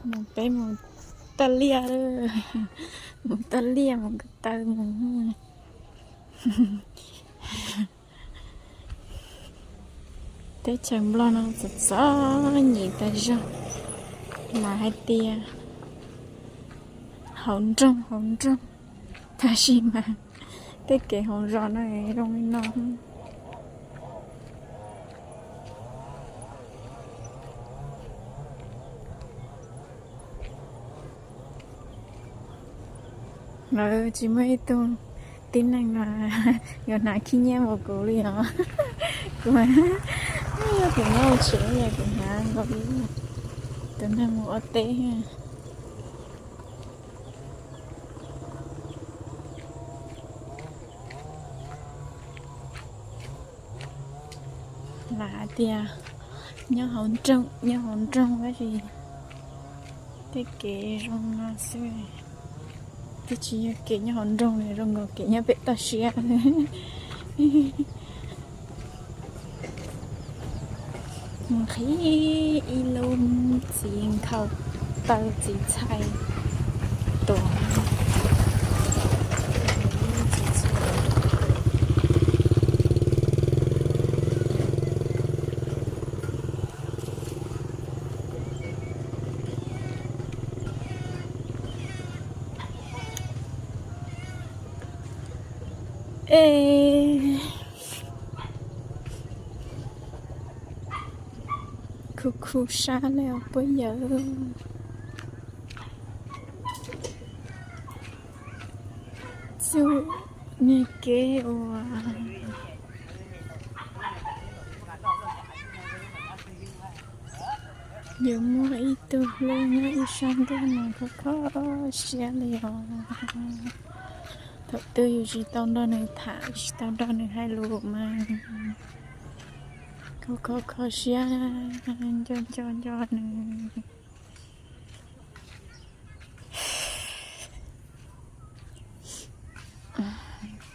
Mus peb mus taj liaj, mus taj liaj mus ko taw mus. Teb chaws Nplog no txom txom nyem tas zog, mas hais tias hauv nroog hauv nroog, tab sis mas tej kev hauv zos no zoo li no. Lawv tsis muaj ib tug tib neeg no yuav hnav khib nyiab npaum kuv li os. Kuv, yog kuv nyob hauv tsev yog kuv hnav nkaus li tus neeg mus ua teb. Lam hais tias nyob hauv nroog, nyob hauv nroog tab sis tej kev zoo no xwb, twb tsis yog kev nyob hauv nroog li, zoo nkaus kev nyob pem toj siab. Nqhis ib lub txiv nkhaus taw txiv txhais tuaj. Es khuv khuv sab li os puab yawm. Txuj niag kev uas yuav muaj ib tug hlub nyob ib sab ntuj no kho kho siab li os. Thaum twg yus tsis tau nrog nws tham, tsis tau nrog nws hais lus mas kho kho kho siab, nco nco nco nws.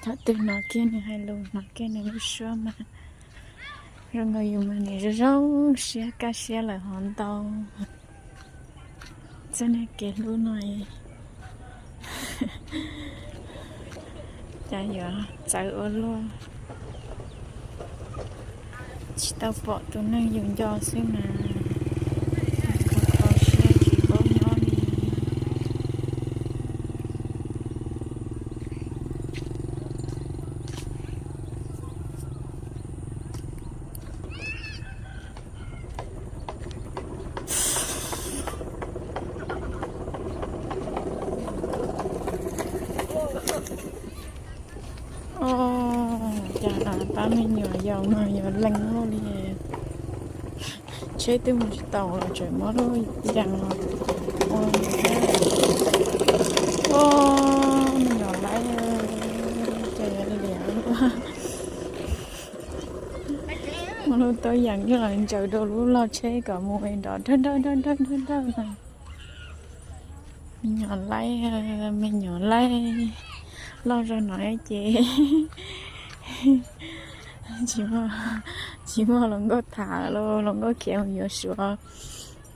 Thaum twg hnov kiag nws hais lus, hnov kiag nws lub suab mas zoo nkaus yus mas nim zoo zoo siab kaj siab lawm hov ntau. Txoj niag kev hlub no cas yuav txawv ua luaj. Tsis tau pom tus neeg yus nco xwb mas kho kho siab tsis paub nyob li. Os, cas pab me nyuam yaus no yuav lees luaj li. Tsheb twb mus tsis taus los tseem muab lub yas los ua thiab. Os, me nyuam laib, cas yuav liam luaj. Muab lub taub yas coj los ntsaws rau lub log tsheb kom mus nrov nrawg nrawg nrawg nrawg nrawg no. Me nyuam laib, me nyuam laib, loj zog no ces tsis muaj hluas nkauj tham lawm, hluas nkauj khiav mus yuav Suav,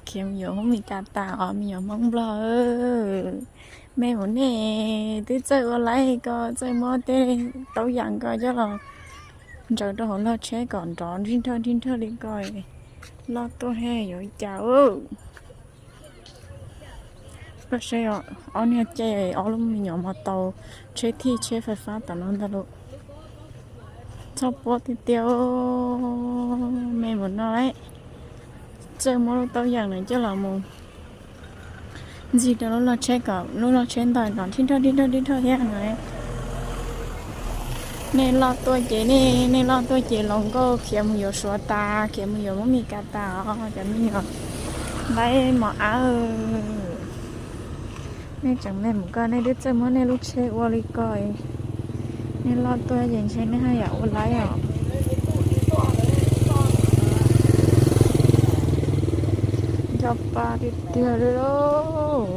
khiav mus yuav Hmoob Mes Kas tas os me nyuam Hmoob Nplog. Me mus nej twb txawj ua laib ko, txawj muab tej taub yas ko coj los ntsaws rau hauv log tsheb kom nrov nrhij nrhawj nrhij nrhawj li ko, loj tuaj thiab yuav cas. Koj saib, ob niag caij ob lub me nyuam mos taus, tsheb thij tsheb fais fab tom no ntag lauj. Txhob puab tiag tiag, me mus no lawm. Txawj muab lub taub yas no coj los mus ntxig rau lub log tsheb kom lub log tsheb ntog nrov nrhij nrhawj nrhij nrhawj nrhij nrhawj thiab no. Nej loj tuaj ces, nej loj tuaj ces hluas nkauj khiav mus yuav Suav tas, khiav mus yuav Hmoob Mes Kas tas os cov me nyuam laib mos ab. Nej tseem me mus ko nej twb txawj muab nej lub tsheb ua li ko. Nej loj tuaj ces ntshe nej haj yam ua laib os. Nco pa tiag tiag li lauj.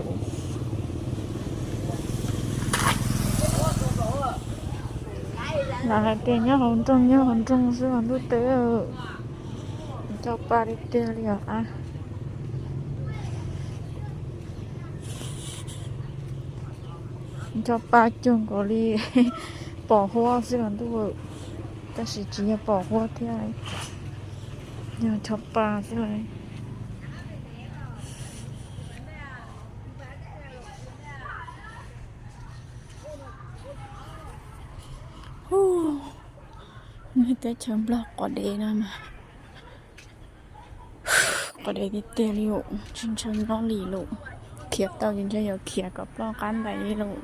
Lawv hais tias nyob hauv nroog nyob hauv nroog xwb os ntuj twb. Nco pa tiag tiag li os a. Ncho pa cuag nkaus li pom huab xwb los ntuj, tab sis tsis yog pom huab thiab, yog ncho pa xwb lawm. Nej teb chaws Nplog quav dev no mas quav dev tiag tiag li, tsis ntshaw nyob li lawm. Khiav tau ces ntshe yuav khiav kom ploj qab ntais li lawm.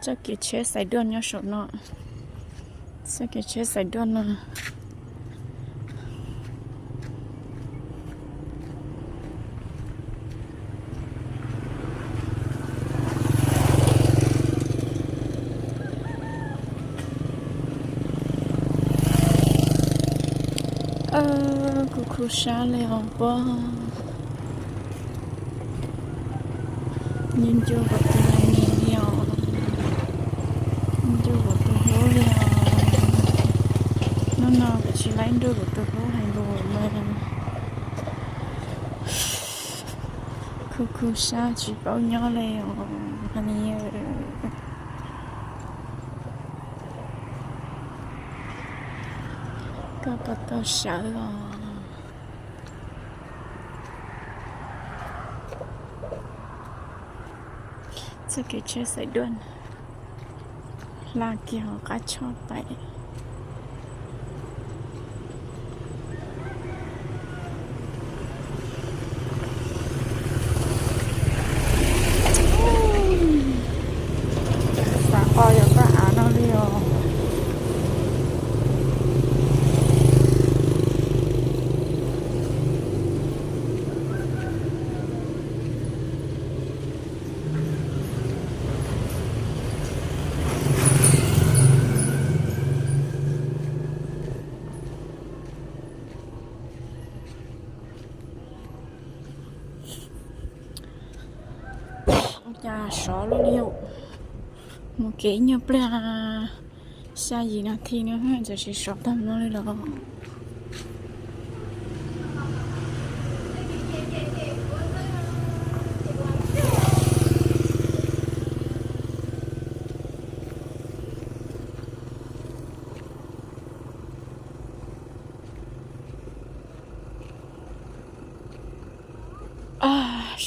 Txoj kev tsheb xaiv duaj nyob saum no. Txoj kev tsheb xaiv duaj no. Kuv khu sab li os puab. Ncu ncu kuv tus hlub li os. Ncu kuv tus hlub li os. Hnub no kuv tsis laib nrug kuv tus hlub hais lus mas khu khu sab tsis paub nyob li os. Koj puas tau sawv os? Txoj kev tsheb xaiv duaj hla kiag hauv qab tshoj pais. Xav nqa yog koj av no li os. Ua cas sov luaj li yom. Mus kev ib nyuag pliag, xya yim nas this no txawm sis sov tag no li los.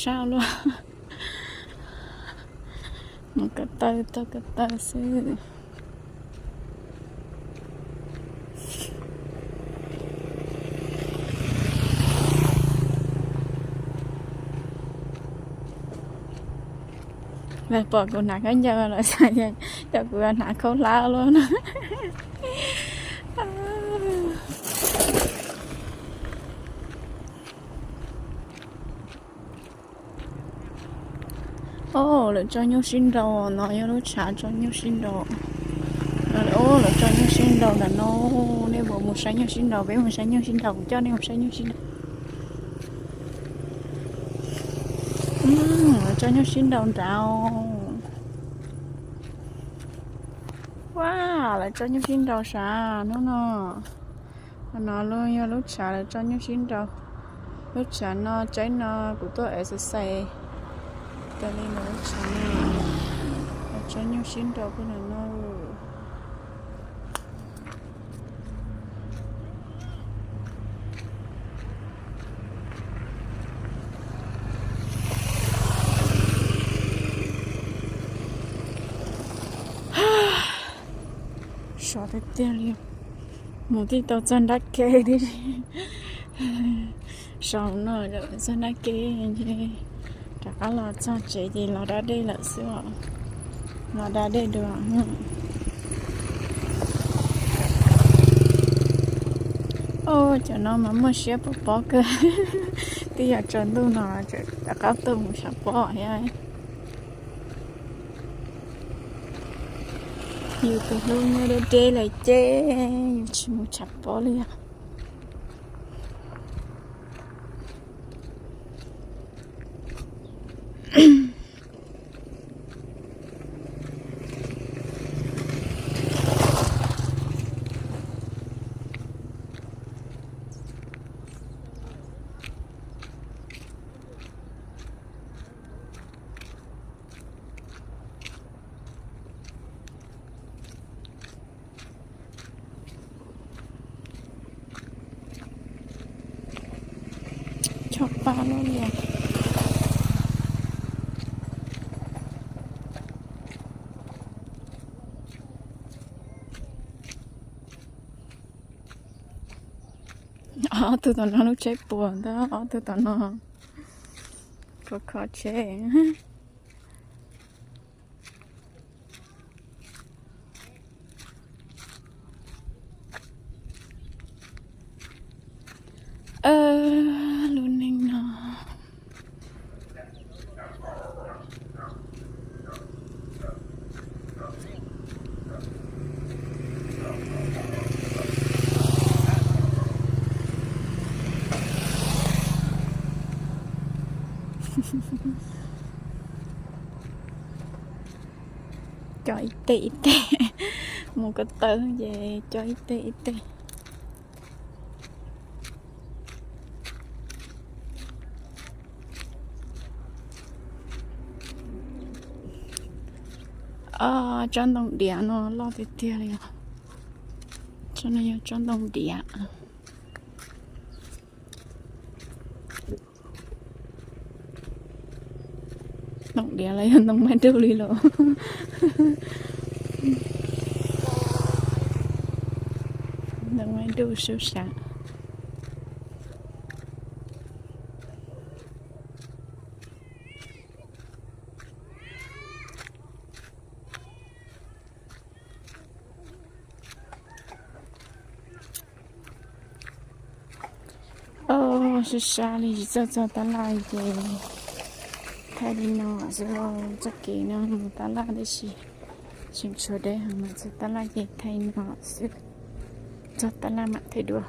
Sab luaj. Mus ko taw tau ko taw xwb. Lawv pom kuv hnav khaub ncaws lawv xav tias cov kuv hnav khaub hlab luaj no. Os, lawv tso nyuj sib nraus, no yog lub tshav tso nyuj sib nraus. Os, lawv tso nyuj sib nraus ntawm no, nej puas mus saib nyuj sib nraus? Peb mus saib nyuj sib nraus, kuv coj nej mus saib nyuj sib nraus. Lawv tso nyuj sib nraus nrad. Ua, lawv tso nyuj sib nraus sav hnub no. Qhov no yog lub tshav lawv tso nyuj sib nraus. Lub tshav no tsaib no kuv tuaj exercise. Cas li lawv lub tshav no, lawv tso nyuj sib nraus puag nram no. Sov tiag tiag li, mus tij tau txog nrab ke tib si. Sov no txog nrab ke, rov qab los txog tsev ces los da dej lawm xwb os. Los da dej dua. Os, cov no mas muaj siab pom pob kawg. Twb yog tsaus ntuj no rov qab tuaj mus tshav pob thiab. Yus tus hlub nyob deb deb lawm ces yus tsis mus tshav pob li os. no li. Ob tug tom no lub tsheb puas ntag, ob tug tom no kho kho tsheb. Lub neej no. Coj ib teg ib teg, mus ko taw ces coj ib teg ib teg. Tsob ntoo diav no loj tiag tiag li os. Tsob no yog tsob ntoo diav. Ntoo diav los yog ntoo maib duj li los? Ntoo maib duj sub sav. Os, sab sab li tsis txawj txog tab laj ces thaij li no xwb lauj. Txoj kev no mus tab laj tab sis tseem tshuav deb heev, mas txog tab laj ces thaij li no xwb. Txog tab laj mam thaij dua.